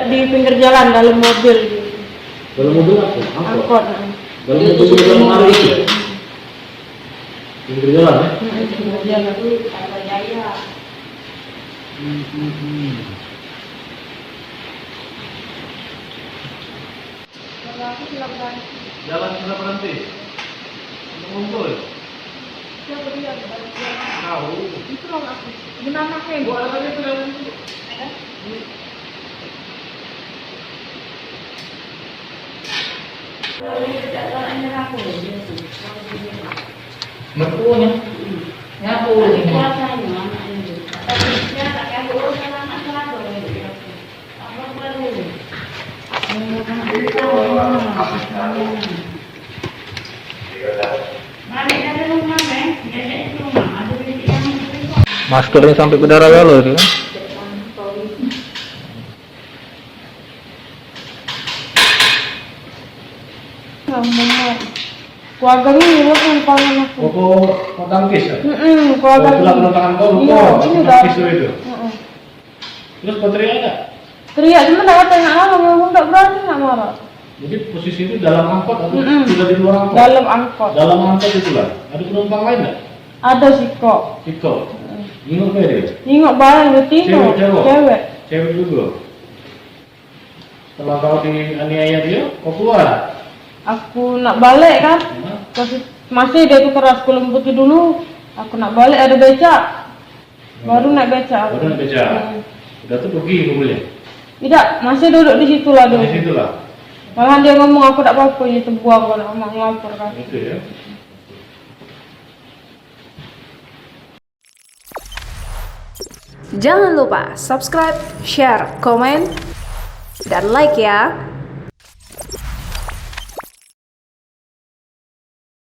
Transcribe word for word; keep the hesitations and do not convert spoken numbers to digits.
Di pinggir jalan, dalam mobil. Dalam mobil apa? Angkot. Angkot, heeh. Dalam mobil, dalam lemari itu? Pinggir jalan, ya? Heeh, pinggir jalan. Hmm, hmm, hmm. Jalan sudah berhenti. Untuk ngumpul. Siapa dia? Tahu. Itu loh aku. Gimana, Ken? Gua ada tadi itu dalam itu. Ada? Mertuanya. Ngaku ini. Maskernya sampai berdarah galo itu kan. Keluarga ni ngilu kan pangan aku. Koko, kok tangkis ya? Heeh, keluarga. Oh, itulah ni. Penentangan kau, iya, kau ini tangkis dah. Itu. Heeh. Terus kau teriak enggak? Teriak, cuma tak kata nak marah, memang tak berani nak marah. Jadi posisi itu dalam angkot atau, mm-mm, sudah di luar angkot? Dalam angkot. Dalam angkot itulah. Ada penumpang lain enggak? Ada sikok. Sikok. Mm-mm. Nengok ke dia? Nengok barang dia tinggal. Cewek, cewek? Cewek. Cewek juga. Setelah kau dianiaya dia, kau keluar? Aku nak balik kan. Hah? Terus masih dia tu keras, aku lemput dulu. Aku nak balik ada becak. Baru naik becak aku. Baru naik becak. Hmm. Udah tu pergi mobilnya? Tidak, masih duduk di situ lah dia. Di situ lah. Malahan dia ngomong, "Aku tak apa-apa, ini tebuang, aku nak ngelapor kan." Itu ya. Jangan lupa subscribe, share, komen, dan like ya.